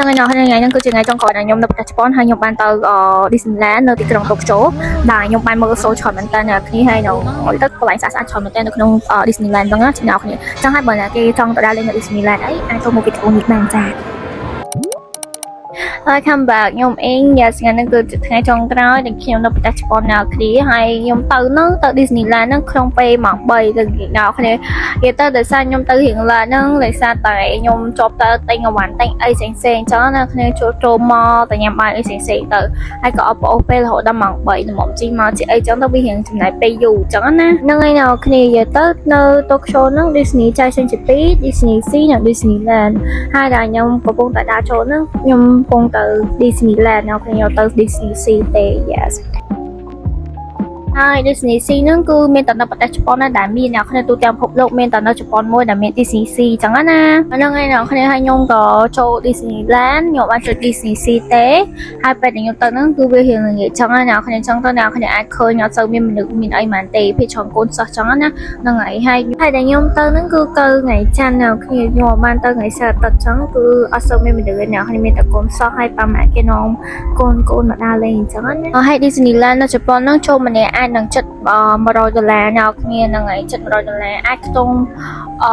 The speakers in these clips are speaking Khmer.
ថ្ងៃនេះថ្ងៃហ្នឹងគឺជាថ្ងៃចុងក្រោយដែលខ្ញុំនៅប្រទេសជប៉ុនហើយខ្ញុំបានទៅ Disneyland នៅទីក្រុងតូក្យូដែលខ្ញុំបានមើល show ច្រើនមែនតើអ្នកគ្នាហើយនៅទៅកន្លែងស្អាតស្អាតច្រើនមែនតើនៅក្នុង Disneyland ហ្នឹងណាអ្នកគ្នាចង់ឲ្យបើណាគេចង់ទៅដើរលេងនៅ Disneyland អីអាចចូលមកវីដេអូនេះបានចាហើយ come back ខ្ញុំអេងយ៉ាថ្ងៃហ្នឹងគឺជាថ្ងៃចុងក្រោយដែលខ្ញុំនៅប្រទេសជប៉ុនអ្នកគ្នាហើយខ្ញុំទៅហ្នឹងទៅ Disneyland ហ្នឹងក្នុងពេលម៉ោង3ទៅអ្នកគ្នា និយាយទៅដោយសារខ្ញុំទៅរៀងឡានហ្នឹងដោយសារតែខ្ញុំជាប់ទៅទិញអវ៉ាន់ទិញអីផ្សេងផ្សេងអញ្ចឹងណាគ្នាចូលចូលមកតែញ៉ាំបាយអីផ្សេងផ្សេងទៅហើយក៏អត់ប្អូសពេលរហូតដល់ម៉ោង3ល្មមជិះមកជិះអីចឹងទៅវារៀងចំណាយពេលយូរអញ្ចឹងណាហ្នឹងហើយអ្នកគ្នានិយាយទៅនៅតូក្យូហ្នឹង Disney ចែកចេញជាពីរ Disney Sea និង Disneyland ហើយដល់ខ្ញុំកំពុងតែដើរចូលហ្នឹងខ្ញុំកំពុងទៅ Disneyland អ្នកគ្នាខ្ញុំទៅ Disney Sea ទេ yes ហើយ Disney Sea ហ្នឹងគឺមានតែនៅប្រទេសជប៉ុនណាដែលមានអ្នកគ្នាទូទាំងពិភពលោកមានតែនៅជប៉ុនមួយដែលមាន Disney Sea អញ្ចឹងណាហ្នឹងហើយអ្នកគ្នាហើយខ្ញុំក៏ចូល Disneyland ខ្ញុំបានចូល Disney Sea ទេហើយពេលដែលខ្ញុំទៅហ្នឹងគឺវារៀងល្ងាចចឹងណាអ្នកគ្នាអញ្ចឹងទៅអ្នកគ្នាអាចឃើញអត់សូវមានមនុស្សមានអីហ្មងទេភាគច្រើនកូនសិស្សចឹងណាហ្នឹងហើយហើយហើយដែលខ្ញុំទៅហ្នឹងគឺទៅថ្ងៃច័ន្ទអ្នកគ្នាខ្ញុំអត់បានទៅថ្ងៃសៅរ៍អាទិត្យចឹងគឺអត់សូវមានមនុស្សទេអ្នកគ្នាមានតែកូនសិស្សហើយប៉ាម៉ាក់គេនាំកូនកូនមកដើរលេងអញ្ចឹងណាហើយ Disneyland នៅជប៉ុនហ្នឹងចូលម្នាក់អាចនឹងចិត្ត100ដុល្លារអ្នកគ្នាហ្នឹងហើយចិត្ត100ដុល្លារអាចខ្ទង់អឺ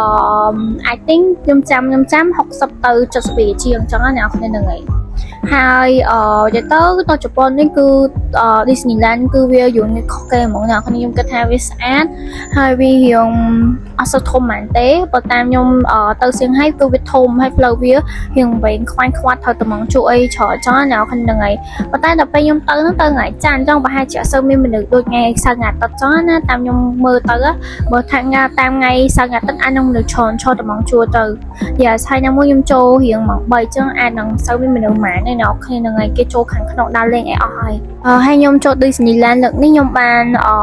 I think ខ្ញុំចាំខ្ញុំចាំ60ទៅ72ជាងអញ្ចឹងណាអ្នកគ្នាហ្នឹងហើយហើយអឺនិយាយទៅទៅជប៉ុននេះគឺ Disneyland គឺវាយូរនេះខុសគេហ្មងអ្នកគ្នាខ្ញុំគិតថាវាស្អាតហើយវារៀងអត់សូវធំហ្មងទេបើតាមខ្ញុំទៅសៀងហៃគឺវាធំហើយផ្លូវវារៀងវែងខ្វាញ់ខ្វាត់ត្រូវត្មងជក់អីច្រើនចឹងណាអ្នកគ្នាហ្នឹងហើយ ប៉ុន្តែដល់ពេលខ្ញុំទៅហ្នឹងទៅថ្ងៃច័ន្ទចង់ប្រហែលជាអត់សូវមានមនុស្សដូចថ្ងៃសៅរ៍ថ្ងៃអាទិត្យចឹងណាតាមខ្ញុំមើលទៅបើថាថ្ងៃតាមថ្ងៃសៅរ៍ថ្ងៃអាទិត្យអាចនឹងមនុស្សច្រើនឈរត្មងជួរទៅយ៉ាហើយណាមួយខ្ញុំចូលរៀងម៉ោង3ចឹងអាចនឹងមិនសូវមានមនុស្សហ្មងទេអ្នកគ្នាហ្នឹងហើយគេចូលខាងក្នុងដើរលេងអីអស់ហើយអឺហើយខ្ញុំចូល Disneyland លើកនេះខ្ញុំបានអឺ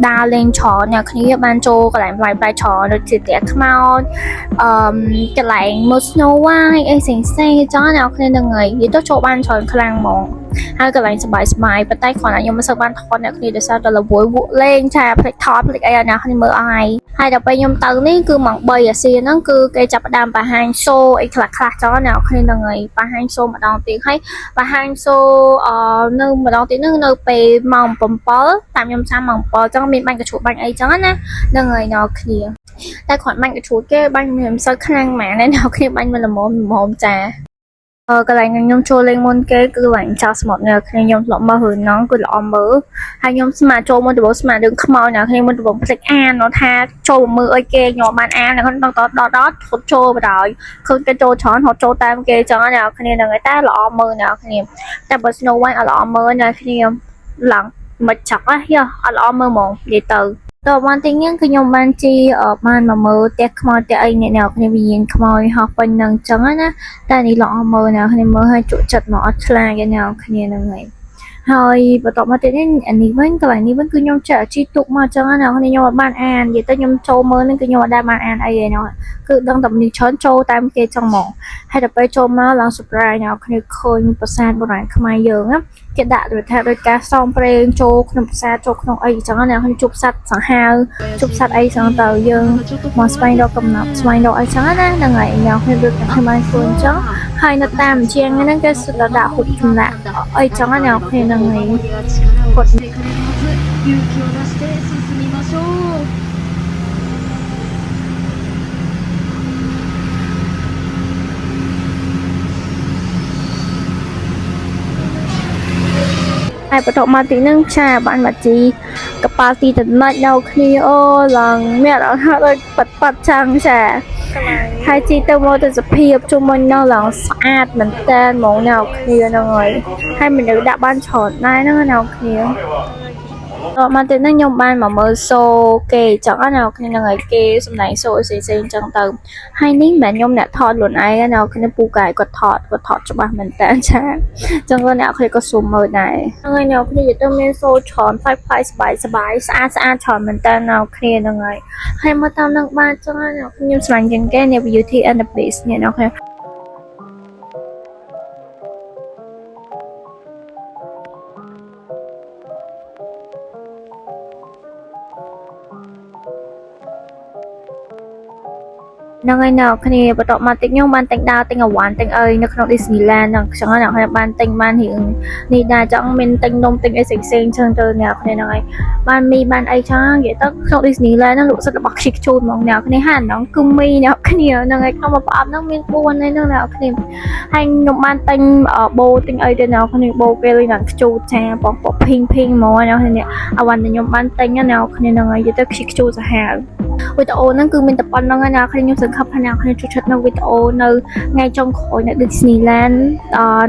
ដើរលេងច្រើនអ្នកគ្នាបានចូលកន្លែងផ្លែផ្លែច្រើនដូចជាផ្ទះខ្មោចអឺកន្លែងមើល Snow White អីផ្សេងផ្សេងៗចឹងអ្នកគ្នាហ្នឹងហើយនិយាយទៅចូលបានច្រើនខ្លាំងហ្មង ហើយកន្លែងសប្បាយសប្បាយប៉ុន្តែគ្រាន់តែខ្ញុំមិនសូវបានថតអ្នកគ្នាដោយសារតែរវល់វក់លេងឆាផ្លេចថតផ្លេចអីឲ្យអ្នកគ្នាមើលអស់ហើយហើយដល់ពេលខ្ញុំទៅនេះគឺម៉ោង3អាស៊ីហ្នឹងគឺគេចាប់ផ្ដើមបង្ហាញសូអីខ្លះខ្លះចោលអ្នកគ្នាហ្នឹងហើយបង្ហាញសូម្ដងទៀតហើយបង្ហាញសូអឺនៅម្ដងទៀតហ្នឹងនៅពេលម៉ោង7តាមខ្ញុំចាំម៉ោង7ចឹងមានបាញ់កញ្ជ្រោះបាញ់អីចឹងណាហ្នឹងហើយអ្នកគ្នាតែគ្រាន់បាញ់កញ្ជ្រោះគេបាញ់មិនសូវខ្លាំងហ្មងណាអ្នកគ្នាបាញ់មិនល្មមល្មមចា អឺកន្លែងខ្ញុំចូលលេងមុនគេគឺកន្លែងចោលសមុទ្រអ្នកគ្នាខ្ញុំធ្លាប់មើលរឿងហ្នឹងគឺល្អមើលហើយខ្ញុំស្មានចូលមុនដំបូងស្មានរឿងខ្មោចអ្នកគ្នាមុនដំបូងភ្លេចអាននោះថាចូលមើលអីគេខ្ញុំបានអានអ្នកខ្ញុំដល់ដល់ដល់រត់ចូលបណ្ដោយឃើញគេចូលច្រើនរត់ចូលតាមគេចឹងអ្នកគ្នាហ្នឹងឯងតែល្អមើលអ្នកគ្នាតែបើ Snow White អត់ល្អមើលអ្នកគ្នាឡើងមិនចង់ហ៎អត់ល្អមើលហ្មងនិយាយទៅតបានទីនេះគឺខ្ញុំបានជីបានមកមើលផ្ទះខ្មោចផ្ទះអីអ្នកអ្នកគ្នាវិញ្ញាណខ្មោចហោះពេញនឹងចឹងណា តែនេះល្អមើលណាគ្នាមើលឲ្យជក់ចិត្តមកអត់ឆ្លាយណាគ្នាហ្នឹងហើយហើយបន្ទាប់មកទៀតនេះអានេះវិញកន្លែងនេះវិញគឺខ្ញុំចាក់ជីទុកមកចឹងណាគ្នាខ្ញុំអត់បានអាននិយាយទៅខ្ញុំចូលមើលហ្នឹងគឺខ្ញុំអត់ដែលបានអានអីទេណោះគឺដឹងតែមនុស្សច្រើនចូលតាមគេចឹងហ្មងហើយដល់ពេលចូលមកឡើង surprise ណាគ្នាឃើញប្រាសាទបុរាណខ្មែរយើងណាគេដាក់ដូចថាដោយការសងប្រេងចូលក្នុងប្រាសាទចូលក្នុងអីចឹងណាគ្នាជួបសត្វសាហាវជួបសត្វអីចឹងទៅយើង មកស្វែងរកកំណត់ស្វែងរកអីចឹងណាហ្នឹងហើយអ្នកគ្នាដូចខ្ញុំបានធ្វើអញ្ចឹងហើយនៅតាមជាងហ្នឹងគេសុទ្ធតែដាក់រូបចម្លាក់អីចឹងណាអ្នកគ្នាហ្នឹងហើយ 力をしてくれるはず。勇気を出して進みましょう。 ហើយបន្ទាប់មកទីហ្នឹងឆាបានមកជីកប៉ាល់ទីតំណិចនៅគ្នាអូឡើងមានអារម្មណ៍ថាដូចប៉ាត់ប៉ាត់ចឹងចាហើយជីទៅមកទៅសភាពជុំវិញនៅឡើងស្អាតមែនតើហ្មងអ្នកគ្នាហ្នឹងហើយហើយមនុស្សដាក់បានច្រើនដែរហ្នឹងអ្នកគ្នា តមកទៀតហ្នឹងខ្ញុំបានមកមើលសូគេចឹងណាគ្នាហ្នឹងហើយគេសម្ដែងសូផ្សេងផ្សេងចឹងទៅហើយនេះមិនមែនខ្ញុំអ្នកថតខ្លួនឯងទេណាគ្នាពូកាយគាត់ថតគាត់ថតច្បាស់មែនតើចាចឹងគាត់អ្នកគ្នាក៏ស៊ូមមើលដែរហ្នឹងហើយអ្នកគ្នានិយាយទៅមានសូច្រើនផ្លែផ្លែសបាយសបាយស្អាតស្អាតច្រើនមែនតើអ្នកគ្នាហ្នឹងហើយហើយមកតាមនឹងបានចឹងណាអ្នកខ្ញុំស្រឡាញ់ជាងគេនេះ Beauty and the Beast នេះអ្នកគ្នា ហ្នឹងហើយអ្នកគ្នាបន្ទាប់មកតិចខ្ញុំបានទិញដាវទិញអវ៉ាន់ទិញអីនៅក្នុង Disneyland ហ្នឹងចឹងអ្នកគ្នាបានទិញបានរៀងនេះដែរចង់មានទិញនំទិញអីផ្សេងៗចឹងទៅអ្នកគ្នាហ្នឹងហើយបានមីបានអីចឹងនិយាយទៅក្នុង Disneyland ហ្នឹងលក់សិតរបស់ខ្ជិះខ្ជូតហ្មងអ្នកគ្នាហាហ្នឹងគឺមីអ្នកគ្នាហ្នឹងហើយក្នុងមួយប្រអប់ហ្នឹងមាន4ហើយហ្នឹងអ្នកគ្នាហើយខ្ញុំបានទិញបូទិញអីទៅអ្នកគ្នាបូគេលេងដល់ខ្ជូតចាបងពភីងភីងហ្មងអ្នកគ្នាអវ៉ាន់ដែលខ្ញុំបានទិញណាអ្នកគ្នាហ្នឹងហើយនិយាយទៅខ្ជិះខ្ជូតសាហាវវីដេអូហ្នឹងគឺមានតែប៉ុណ្្នឹងហើយអ្នកគ្នាខ្ញុំសង្ឃឹមថាអ្នកគ្នាចូលចិត្តនៅវីដេអូនៅថ្ងៃចុងក្រោយនៅ Disneyland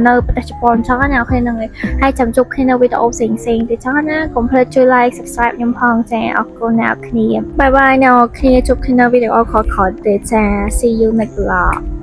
នៅប្រទេសជប៉ុនចឹងណាអ្នកគ្នាហ្នឹងហើយហើយចាំជួបគ្នានៅវីដេអូផ្សេងៗទៀតចឹងណាកុំភ្លេចជួយ like subscribe ខ្ញុំផងចាអរគុណអ្នកគ្នាbye bye អ្នកគ្នាជួបគ្នានៅវីដេអូក្រោយៗទៀតចា See you next vlog.